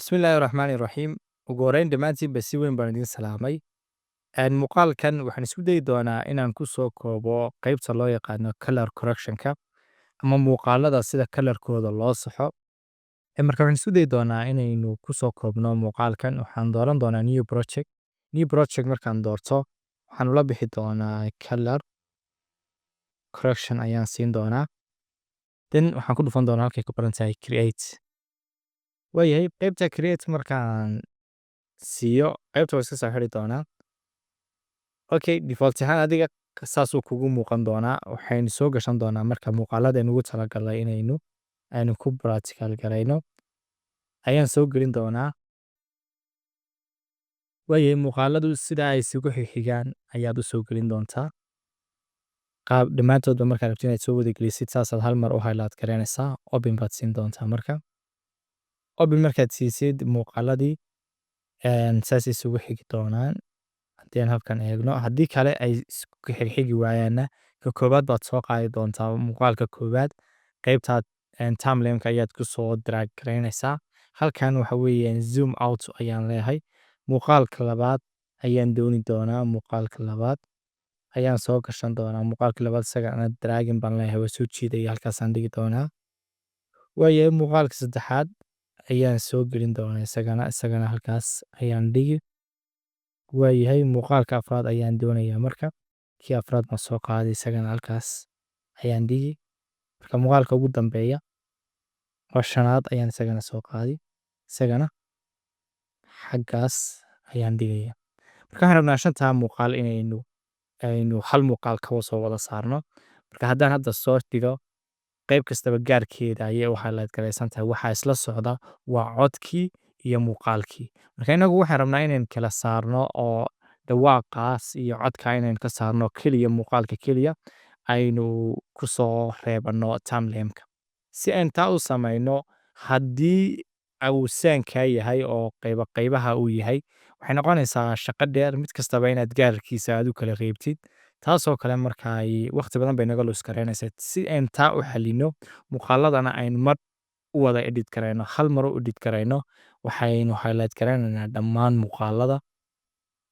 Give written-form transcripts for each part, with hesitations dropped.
Bismillaahi Raxmaani Raxiim. Ugu horreyn, dhammaantiinba si weyn baan idin salaamay. Muuqaalkan waxaan isku dayi doonaa inaan ku soo koobo qaybta loo yaqaano color correction-ka ama muuqaalada sida color-kooda loo saxo. Marka waxaan isku dayi doonaa inaynu ku soo koobno muuqaalkan. Waxaan dooran doonaa new project. New project markaan doorto, waxaan ula bixi doonaa color correction ayaan siin doonaa. Then waxaan ku dhufan doonaa halkay ku qoran tahay create. Waayahay, qaybta create markaan siiyo, qaybta waa iska soo xiri doonaa. Okay, default ahaan adiga saasuu kugu muuqan doonaa. Waxaynu soo gashan doonaa marka muuqaalada aynu ugu talagalnay inaynu aynu ku practical garayno ayaan soo gelin doonaa. Waayahay, muuqaaladu sida ay isugu xigaan ayaad u soo gelin doontaa. Qaab dhammaantoodba markaad rabtid inaad soo wada gelisid, saasaad hal mar u highlight garaynaysaa. Open baad siin doontaa marka. Open markaad siisid, muuqaaladii saas isugu xigi doonaan. Haddii aan halkan eegno, haddii kale ay isku xigxigi waayaanna, ka koowaad baad soo qaadi doontaa. Muuqaalka koowaad qaybta timeline-ka ayaad ku soo drag garaynaysaa. Halkan waxa weeyaan zoom out ayaan leeyahay. Muuqaalka labaad ayaan dooni doonaa. Muuqaalka labaad ayaan soo gashan doonaa. Muuqaalka labaad isagana dragging baan leeyahay, waa soo jiidaya, halkaasaan dhigi doonaa. Waayahay, muuqaalka saddexaad ayaan soo gelin doonaa, isagana halkaas ayaan dhigi. Waayahay, muuqaalka afraad ayaan doonayaa marka. Kii afraad baan soo qaaday, isagana halkaas ayaan dhigi. Marka muuqaalka ugu dambeeya oo shanaad ayaan isagana soo qaaday, isagana xaggaas ayaan dhigaya. Marka waxaan rabnaa shantaa muuqaal inaynu aynu hal muuqaal ka soo wada saarno. Marka haddaan hadda soo dhigo, qayb kastaba gaarkeeda ayay u highlight garaysan tahay. Waxaa isla socda waa codkii iyo muuqaalkii. Marka inagu waxaan rabnaa inaynu kala saarno oo dhawaaqaas iyo codka inaynu ka saarno keliya, muuqaalka keliya aynu ku soo reebano timeline-ka. Si aan taa u samayno, haddii uu saankaa yahay oo qayba qaybaha uu yahay, waxay noqonaysaa shaqo dheer mid kastaba inaad gaarkiisa aad u kala reebtid. Taasoo kale marka ay waqti badan bay naga lose garaynaysaa. Si aan taa u xalino, muuqaaladana aynu mar u wada edit garayno, hal mar u edit garayno, waxaynu highlight garaynaynaa dhammaan muuqaalada.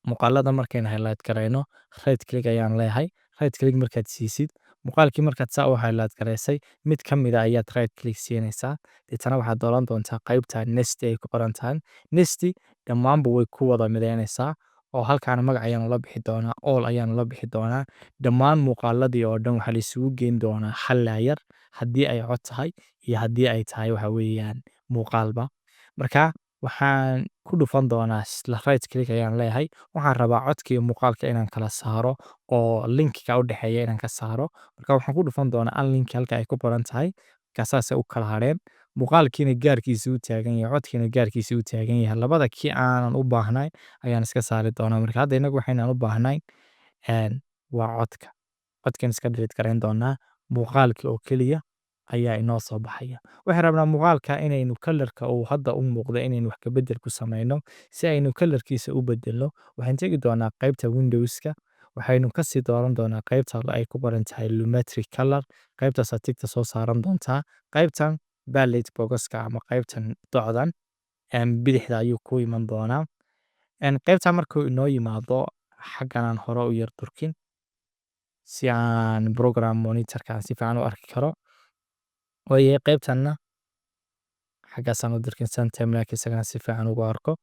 Muuqaalada markaynu highlight garayno, right click ayaan leeyahay. Right click markaad siisid, muuqaalkii markaad saa u highlight garaysay, mid ka mid ah ayaad right click siinaysaa. Deetana waxaad dooran doontaa qaybta nest ay ku qoran tahay. Nest dhammaanba way ku wada midaynaysaa oo halkaana magac ayaanu la bixi doonaa, all ayaanu la bixi doonaa. Dhammaan muuqaaladii oo dhan waxaa la isugu geyn doonaa hal layer, haddii ay cod tahay iyo haddii ay tahay waxa weeyaan muuqaalba. Marka waxaan ku dhufan doonaa, isla right click ayaan leeyahay. Waxaan rabaa codka iyo muuqaalka inaan kala saaro oo linkiga u dhexeeya inaan ka saaro. Marka waxaan ku dhufan doonaa unlink halka ay ku qoran tahay. Marka saasay u kala hareen. Muuqaalkiina gaarkiisa u taagan yahay, codkiina gaarkiisa u taagan yahay. Labada kii aanan u baahnayn ayaan iska saari doonaa. Marka hadda inagu waxaynan u baahnayn waa codka. Codkan iska delete garayn doonaa. Muuqaalkii oo keliya ayaa inoo soo baxaya. Waxaan rabnaa muuqaalka inaynu color-ka uu hadda u muuqdo inaynu wax ka beddel ku samayno. Si aynu color-kiisa u beddelno, waxaan tegi doonaa qaybta Windows-ka. Waxaynu ka sii dooran doonaa qaybta ay ku qoran tahay Lumetri Color. Qaybtaas aad tick-ta soo saaran doontaa. Qaybtan palette box-ka ama qaybtan docdan bidixda ayuu ku iman doonaa. Qaybta markuu inoo yimaado, xaggan aan hore u yar durkin si aan program monitor-ka si fiican u arki karo. Waayahay, qaybtanna xaggaasaan u durkin san timeline isagana si fiican ugu arko.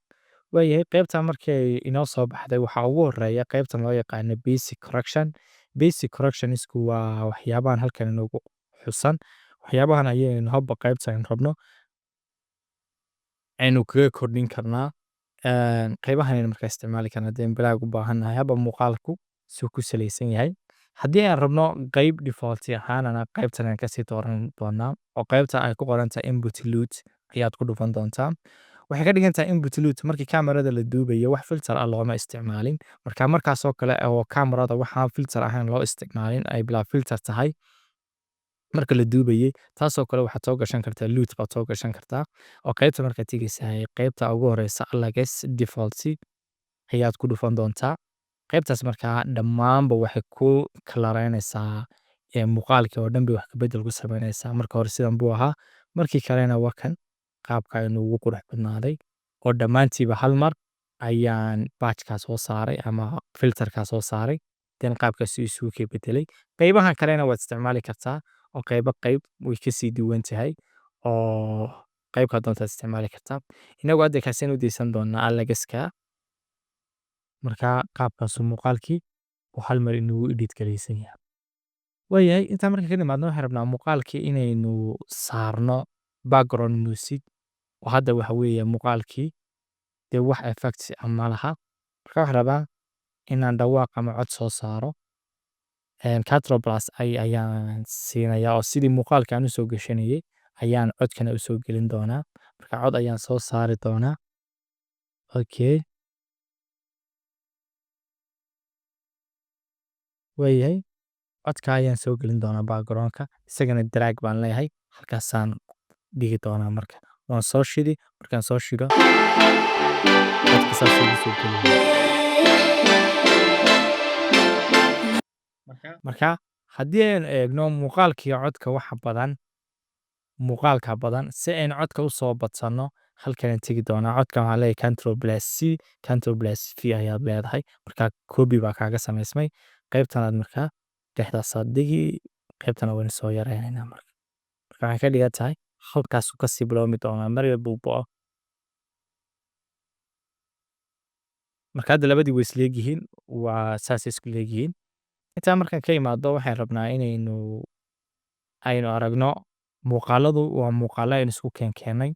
Waayahay, qaybtan markay inoo soo baxday, waxaa ugu horeeya qaybtan loo yaqaano basic correction. Basic corrections-ku waa waxyaabahan halkan inoogu xusan. Waxyaabahan ayaynu habba qaybta aynu rabno aynu kaga kordhin karnaa. Qaybahan aynu markaa isticmaali karnaa haddii aynu black u baahannahay, habba muuqaalku suu ku salaysan yahay. Haddii aan rabno qayb default ahaanana, qaybtan ayaan kasii dooran doonaa oo qaybta ay ku qoran tahay input LUT ayaad ku dhufan doontaa. Waxay ka dhigan tahay input LUT, markii kamarada la duubayo wax filter ah looma isticmaalin. Marka markaas oo kale oo kamarada waxaan filter ahayn loo isticmaalin, ay bilaa filter tahay marka la duubayay, taasoo kale waxaad soo gashan kartaa LUT baad soo gashan kartaa oo qaybta markaad tegaysaa, qaybta ugu horeysa LAGS default ayaad ku dhufan doontaa. Qaybtaas markaa dhammaanba waxay ku kalareynaysaa muuqaalkii oo dhan bay wax ka beddel ku sameynaysaa. Marka hore sidan buu ahaa, markii kalena waa kan qaabka aynu ugu qurux badnaaday. Oo dhammaantiiba hal mar ayaan patchkaa soo saaray ama filterkaa soo saaray, then qaabkaas isugu kee bedelay. Qaybahan kalena waad isticmaali kartaa, oo qaybo qayb way kasii duwan tahay, oo qaybkaa doontaad isticmaali kartaa. Inagu hadda kaaseen u deysan doonaa Alexka. Marka qaabkaasu muuqaalkii uu hal mar inuu edit garaysan yahay. Waayahay, intaan marka ka nimaadno, waxaan rabnaa muuqaalkii inaynu saarno background music, oo hadda waxa weeye muuqaalkii dee wax effect ma laha. Marka waxaan rabaa inaan dhawaaq ama cod soo saaro. Control plus I ayaan siinayaa, oo sidii muuqaalka aan usoo gashanayay ayaan codkana usoo gelin doonaa. Marka cod ayaan soo saari doonaa. Okay, waayahay, codka ayaan soo gelin doonaa backgroundka. Isagana drag baan leeyahay, halkaasaan dhigi doonaa. Marka waan soo shidi. Markaan soo shido, codka saas ugu soo gelin. Marka haddii aynu eegno muuqaalkii codka, waxa badan muuqaalka badan. Si aynu codka usoo badsanno, halkan tegi doonaa. Codka waxaan leeyahay Control plus C, Control plus V ayaad leedahay. Marka copy baa kaaga samaysmay. Qaybtanaad markaa dhexdaasaad dhigi, qaybtana waynu soo yareynaynaa. Marka waxay ka dhigan tahay halkaasuu kasii bilowmi doonaa mar walba uu bo'o. Marka hadda labadii way isleegyihiin, waa saasay isku leegyihiin. Intaa markaan ka imaado, waxaan rabnaa inaynu aynu aragno muuqaaladu waa muuqaalo aynu isku keenkeenay.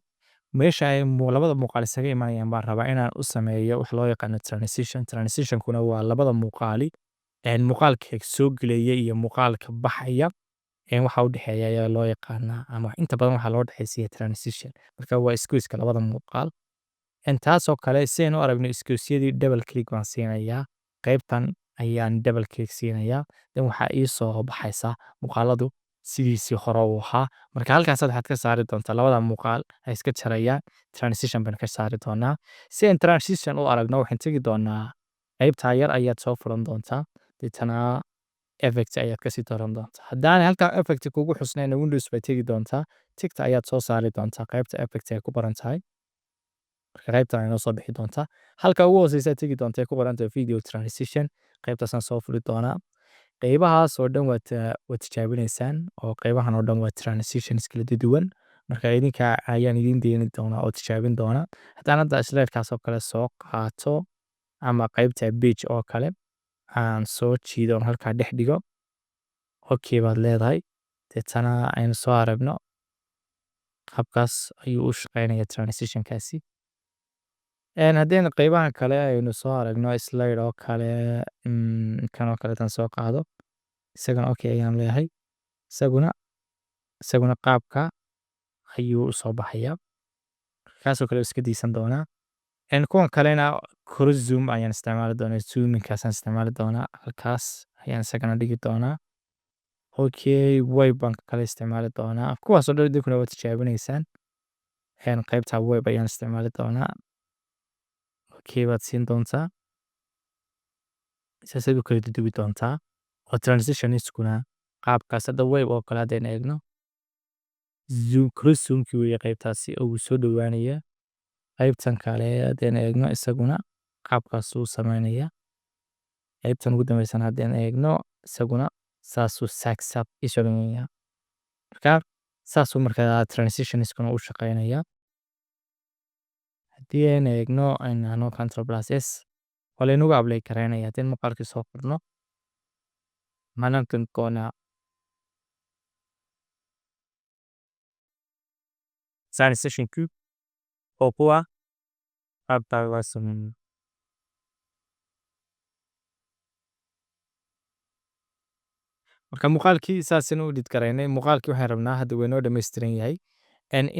Meesha ay labada muuqaal isaga imanayaan baan rabaa inaan u sameeyo wax loo yaqaano transition. Transitionkuna waa labada muuqaali, muuqaalka soo gelaya iyo muuqaalka baxaya, waxa u dhexeeya ayaa loo yaqaanaa, ama inta badan waxaa loo dhexaysiiya transition. Marka waa isgoyska labada muuqaal. Taasoo kale, si aynu u aragno isgoysyadii, double click baan siinayaa. Qaybtan ayaan double click siinayaa, then waxaa ii soo baxaysa muuqaaladu sidiisii hore uu ahaa. Marka halkaas waxaad ka saari doontaa labada muuqaal ay iska jarayaan, transition baan ka saari doonaa. Si aan transition u aragno, waxaan tegi doonaa qaybtaa yar ayaad soo furan doontaa, deetana effect ayaad kasii dooran doontaa. Haddaanay halkaa effect kugu xusnayn, Windows bay tegi doontaa, tickta ayaad soo saari doontaa qaybta effect ay ku qoran tahay. Marka qaybtan ay noo soo bixi doontaa. Halka ugu hooseysa tegi doonta ay ku qoran tahay video transition, qaybtaasaan soo furi doonaa. Qaybahaas oo dhan waad tijaabinaysaan, oo qaybahan oo dhan waa transitions kala duwan. Marka idinka ayaan idin deyni doonaa oo tijaabin doonaa. Haddaan hadda slidekaas oo kale soo qaato ama qaybta page oo kale aan soo jiido oon halkaa dhex dhigo, okay baad leedahay. Deetana aynu soo aragno habkaas ayuu u shaqeynaya transitionkaasi. Haddaynu qaybahan kale aynu soo aragno, slide oo kale, kan oo kale tan soo qaado, isagana okay ayaan leeyahay. Isaguna qaabka ayuu u soo baxayaa. Kaasoo kale iska diisan doonaa. Kuwan kalena cross zoom ayaan isticmaali doonaa, zoomingkaasaan isticmaali doonaa, halkaas ayaan isagana dhigi doonaa. Okay, wipe baan kale isticmaali doonaa. Kuwaas oo dhan idinkuna waa tijaabinaysaan. Qaybta wipe ayaan isticmaali doonaa. Okay baad siin doontaa. Saasaad u kala duduwi doontaa. Oo transitionskuna qaabkaas hadda wipe oo kale haddaynu eegno, zoom, cross zoomkii weeye qaybtaasi oo uu soo dhowaanaya. Qaybtan kale haddaynu eegno, isaguna qaabkaas uu sameynaya. Qaybtan ugu dambeysana haddaynu eegno, isaguna saasuu sagsab isameynaya. Marka saasuu markaa transitionskuna u shaqeynaya. Haddii aynu eegno, aynu nahno Control plus S, waa laynagu apply gareynaya. Haddii muuqaalkii soo furno, maxaan doonaa transitionku oo kuwa qaabka loo sameeyo. Marka muuqaalkii saasina u edit garaynay. Muuqaalkii waxaan rabnaa hadda way noo dhammaystiran yahay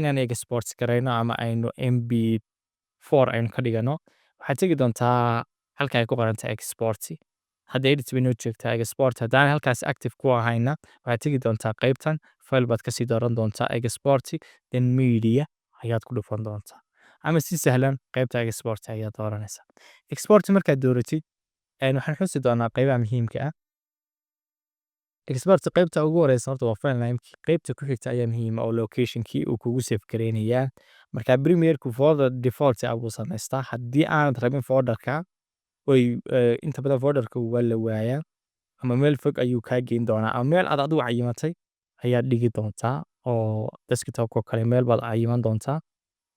inaan export garayno ama aynu MP4 aynu ka dhigano. Waxaad tegi doontaa halka ay ku qoran tahay export. Hadda edit bay noo joogtaa. Export haddaan halkaas active ku ahayna, waxaad tegi doontaa qaybtan, file baad kasii dooran doontaa, export, then media ayaad ku dhufan doontaa, ama si sahlan qaybta export ayaad dooranaysaa. Export markaad dooratid, waxaan xusi doonaa qaybaha muhiimka ah. Export qaybta ugu horeysa horta waa file name. Qaybta ku xigta ayaa muhiim oo locationkii uu kugu save gareynayaa. Marka Premiere-ku folder default ah buu samaystaa. Haddii aanad rabin folderka way, inta badan folderka waa la waayaa ama meel fog ayuu kaa geyn doonaa ama meel aad adigu cayimatay ayaad dhigi doontaa, oo desktop oo kale meel baad cayiman doontaa.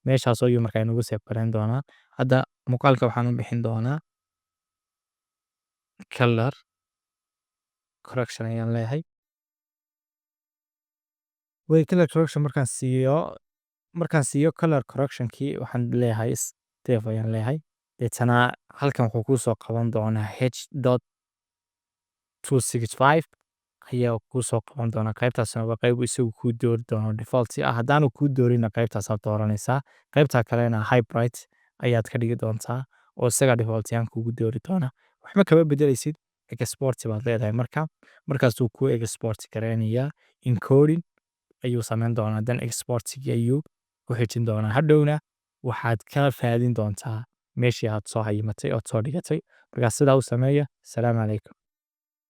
Meeshaas ayuu markaa inagu save gareyn doonaa. Hadda muuqaalka waxaan u bixin doonaa color correction ayaan leeyahay. Way color correction markaan siiyo color correctionkii, waxaan leeyahay save ayaan leeyahay. Deetana halkan wuxuu kuu soo qaban doonaa H.265 ayaa kuu soo qaban doonaa. Qaybtaasna waa qayb isagu kuu doori doono default ah. Haddaanu kuu doorina, qaybtaasaad dooranaysaa. Qaybta kalena hybrid ayaad ka dhigi doontaa oo isaga default ahaan kugu doori doona. Waxba kama bedelaysid, export baad leedahay. Marka markaasuu kuu export gareynayaa, encoding ayuu samayn doonaa, then exportigi ayuu ku xijin doonaa. Hadhowna waxaad ka raadin doontaa meeshii aad soo hayimatay ood soo dhigatay. Markaa sidaa u sameeya. Asalaamu calaykum.